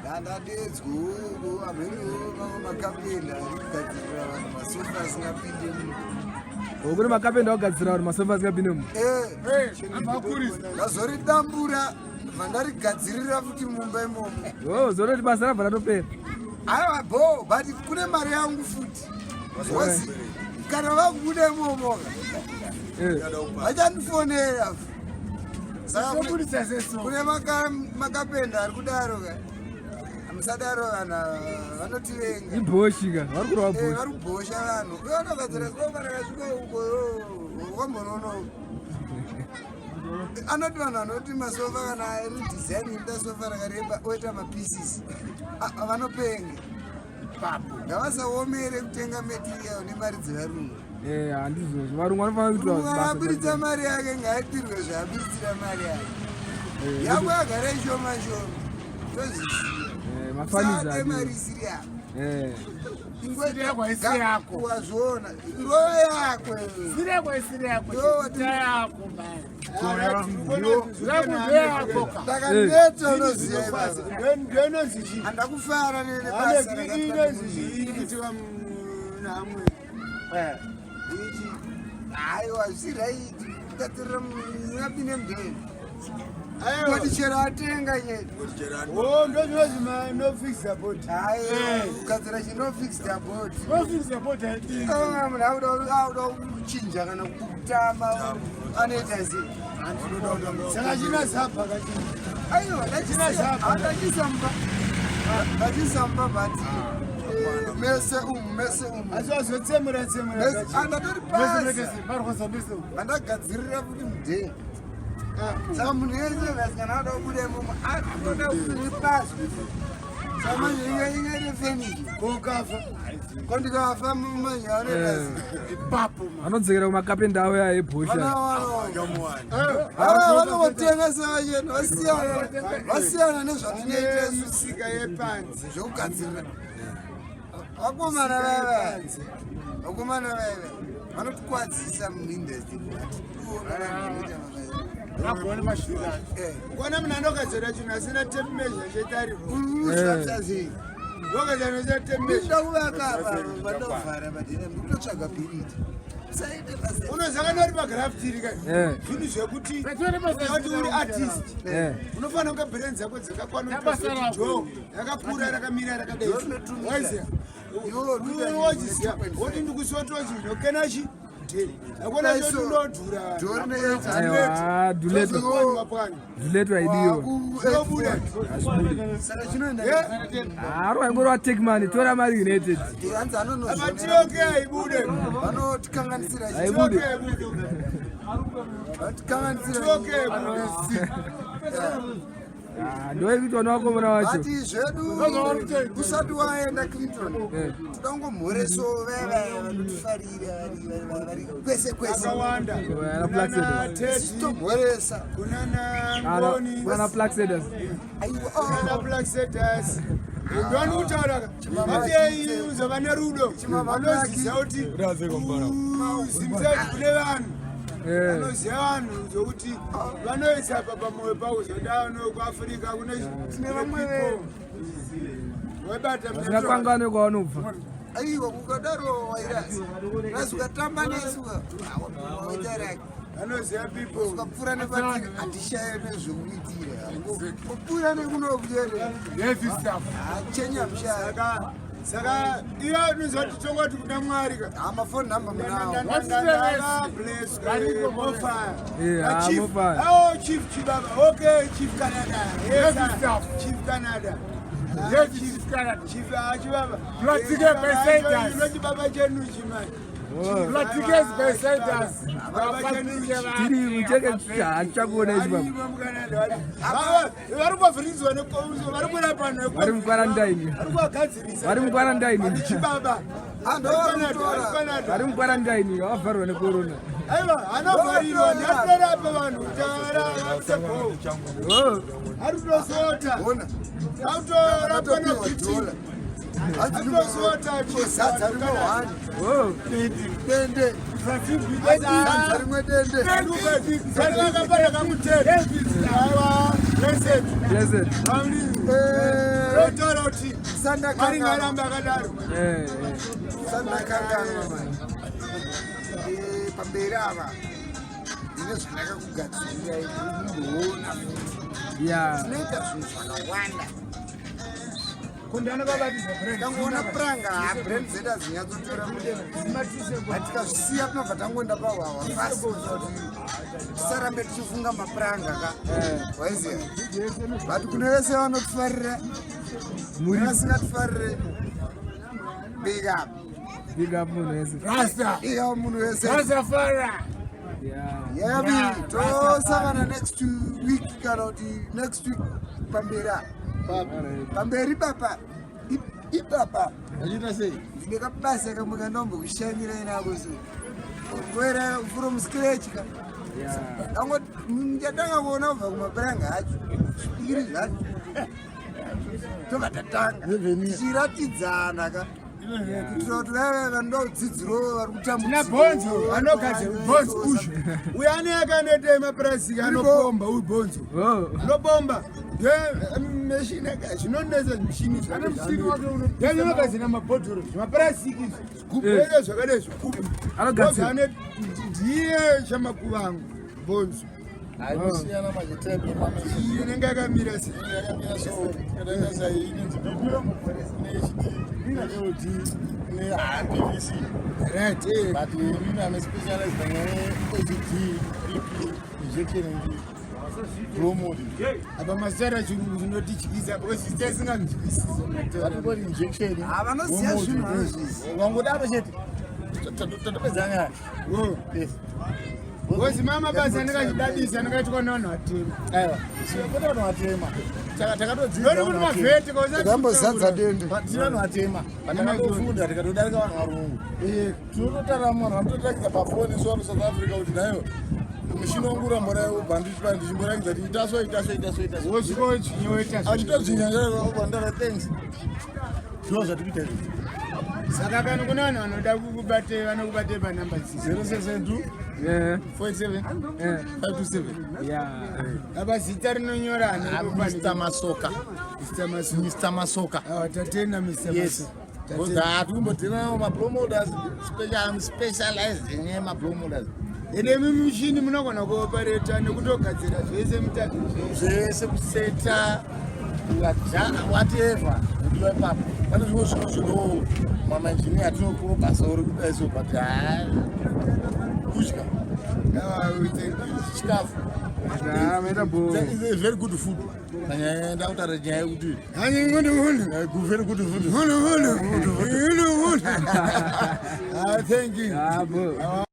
Ndandadedzwa uko amheniwo mamwe makapenda ari kugadzirira vanhu masofa asingapinde mu. Oh, kune makapenda akugadzirira vanhu masofa asingapinde mu. Eh, ndazoridambura vandarigadzirira futi mumba imomo. Oh, zonoti basa rabva ratopera. Aiwa bho, but kune mari yangu futi. Wozi kana vakubuda imomo Eh. vachandifonera. Saka kune makapenda ari kudaro ka. Musadaro vanhu ava vanotivenga. Ibhoshi ka, vari kurova Eh, bhoshi. vari kubhosha vanhu. Vanogadzira sofa rakasvika uko wambonono. Anoti vanhu vanoti masofa kana ari design inoita sofa rakareba oita mapieces. Ah, vanopenga. Ngavasaomere kutenga material nemari dzevarungu. Eh, handizvozvo. Varungu vanofanira kuitwa Murungu basa. akaburitsa mari yake ngaatirwe zvaaburitsira mari yake. Eh, Yako yagara ishoma shoma. Tozviziva. Eh, mafanizi Usade adiwa. mari isiri yako. Eh. Isiri yako, isiri yako. Wazviona. Ngove yako. Siri yako isiri yako. Yo, Chita yako man. Zvaku ndeyako ka. Ndakaneta unoziva basa. Ndinonzi chii? Handakufara nebasa. Inonzi chii iri namwe? Eh. Ichi. Aiwa zvisi right. Kugadzirira ngapinde mudheni. Koti chero atenga nyeti. Oh, ndozvinonzi no fix support. Aiwa kugadzira chino fixed abort. Office support haidi. Ah, munhu akuda kuchinja kana kutama anoita sei? Saka china zapa kachina. Aiwa ndachisamba. Ndachisamba but mese umu mese umu. Asi wazotsemura tsemura kachina. Andatori Mese pasi. mese marwaza mese. Vandagadzirira futi mudheni. Saka munhu wese vasikana vada kubuda imomo anoda kuti pasi. Saka manje ingaite fenichi. Kokafa. Ko ndikafa manje anoita sei? Ipapo man. Vanodzokera kumakapenda avo aya ebhoshi. aya. Vanongotengesa vachena vasiyana nezvatinoita isu Misika yepanze. zvekugadzirira. Vakomana vaya vakomana vaya vanotikwadzisa muindustry hatikuona vanhu vanoita mabasa. Agone mashura. Eh. Kona munhu anogadzira chinhu asina tape measure chetariro. Uzvapsa sei? Wogadzira asina tape measure. Ndinoda kuvaka apa vandovhara padera ndikutotsvaga bhiriti. Usaite basa. Unozakana uri pagraftiri ka. Eh. Zvinhu zvekuti Petore basa. ukati uri artist. Eh. Unofanira kunge brain dzako dzakakwana Nabasa kuti rako. jo yakakura rakamira rakadai. Jo rinotumika. Waiziya. Iwo unoita Unowachiziya. 2.5. Woti ndikusotowa chinhu kenachi. Akona choti unodhura. Jo rinoita. Aiwa, duleto. Mapwani. Duleto haidiwa. Zvinobuda. Saka chinoenda. Ah, ari waingorova take money, tora mari United. Hanzi anonozvonera. Amatioke aibude. Vanotikanganisira chi- Haibude. Tioke aibude. Vanotikanganisira. Tioke aibude. Ah, ndoikuitwa nevakomana vacho. Ati zvedu usati waenda Clinton. Eh. Toda kungomhoreso vaya vaya vanotifarira vari kwese kwese. Akawanda. Ana Black Kunana Seeders. Teddy, Tomhoresa. kunana Ana Ngoni, ana Black Seeders. Aiwa. kunana oh. Black Seeders. Ndoni kutaura ka. Vapei uzova nerudo. Vanoziva kuti kuzimbisa kune vanhu. Eh. Vanoziva vanhu zvokuti vanoisa pa pamwoyo pavo zoda kuAfrica kune Tine vamwe vedu. Webata Vasingakanganwe kwavanobva. Aiwa ukadaro wairasi. Rasi ukatamba nesu waita raki. Vanoziva people. Ukapfuura nepatiri hatishaye nezvekuitira. Kupfuura nekunokutere. Heavy stuff. Chenya mushaya. Saka iyo unoziva kuti tongoti kuna Mwari ka. Amafoni namba munawo. Yeah, Chief, Mofire. oh, Chief Chibaba. Okay, Chief Canada. Yes, Heavy sir. stuff. Chief Canada. Heavy Chief Canada. Chief Chibaba. Platike Besiders. Chibaba chenu chimai. Oh. Platikes Besiders. Tiri mucheke hachakuona ichi baba. Vari kuvhuridzwa vari kurapa Vari muquarantine. vari kuvagadzirisa. Vari muquarantine. Chibaba. Antu vari Vari muquarantine vakavharwa necorona. Aiwa, anovharirwa ndiatorapa vanhu taara Oh. ari kutosota Ona. autorapwa Vatopiwa nobiti dhola. Atosota Sadza rimwe hwani. Oh. Dende. Sadza rimwe dende. vakapana kamutero aiwa blessed Blessed. family Eh, Ndinoti Mwari ngaarambe akadaro. Sandakanganwa mani. Pamberi ava ndine zvandakakugadzirira kumboona futi. Tinoita zvinhu zvakawanda. Tangoona pranga brand dzedu hadzinyatsotora hatikazvisiya tinobva tangoenda pahwahwa fast tisarambe tichifunga mapranga ka waiziva, but kune vese vanotifarira vasingatifarire, big up. Big up munhu wese. Rasta. Big up munhu wese. Rastafari. Yabi tosangana next week kana kuti next week pamberi apa, pamberi papa ipapa. Achiita sei? Ndine kabasa kamwe kandombokushandirai nako, so kwera from scratch ka. Ndichatanga kuona kubva kumapuranga acho, zvikiri zvacho, tobva tatanga tichiratidzana ka, kuitira kuti vaiva vanoda kudzidzirawo vari Tina Bhonzo anogadzira bhonzo uzvo. Uyo ane akanoita mapurasiki, anopomba uyu Bhonzo. Anopomba machine zvinonetsa, mishini zvaanogadzira mabhodhoro, zvimapurasiki, zvigubhu zvakadai, zvigubhu. Anogadzira. Ndiye chamakuvangu Bhonzo. Ainosiyana machitepe. Iyi inenge yakamira sei? Yakamira so, yakaita sei, inonzi PP, ine HD, ine LD, ine PVC. But inini ame specialized panyaya HD, PP, injection and blow molding. Apa mazita chirungu zvinotityisa because tisinganzwisisi. Vatingoti injection. Vanoziva zvinhu, vanozviziva. Wangodaro chete, tatopedza nyaya. Yes. Because mama basa ndingachidadisa ndingaitwa nevanhu vatema. Aiwa, kwete vanhu vatema. Takatodzidza. Nori kuti mavheti. Takambozadza dende. Tiri vanhu vatema, patakatofunda tikatodarika vanhu varungu. Tinototarama, vanhu vanototarakidza pafoni isu vari South Africa kuti naiyo mushini wangu urambora ubva ndichimborakidza kuti itaso, itaso, itaso, itaso. Wosvika wodzvinyoita. Achitodzvinya ubva ndara thanks. Ndo zvatikuita izvi. Saka kana kune vanhu vanoda kukubatei, vanokubatei panhamba dzisi? 072 47 527. Apa zita rinonyora? Mr Masoka. Mr Masoka. Mr Masoka. Tatenda, Mr Yes. Masoka. Hatikumbotiranawo mablow molders. I'm specialized in mablow molders. Ende mimishini munogona kuoperata nekutogadzira zvese, mutadzi zvese? Zvese, kuseta, whatever ndiwa ipapo. Pane zvimwe zvinhu zvino mamainjiniya atinopiwa basa uri kudai so, but haa, kudya chikafu. Maita bo. It's a very good food. Nanyaya ndakutaura nyaya yekuti Hani ngunu ngunu. Very good food. Ngunu ngunu ngunu ngunu. Ah, thank you. Ah, bo.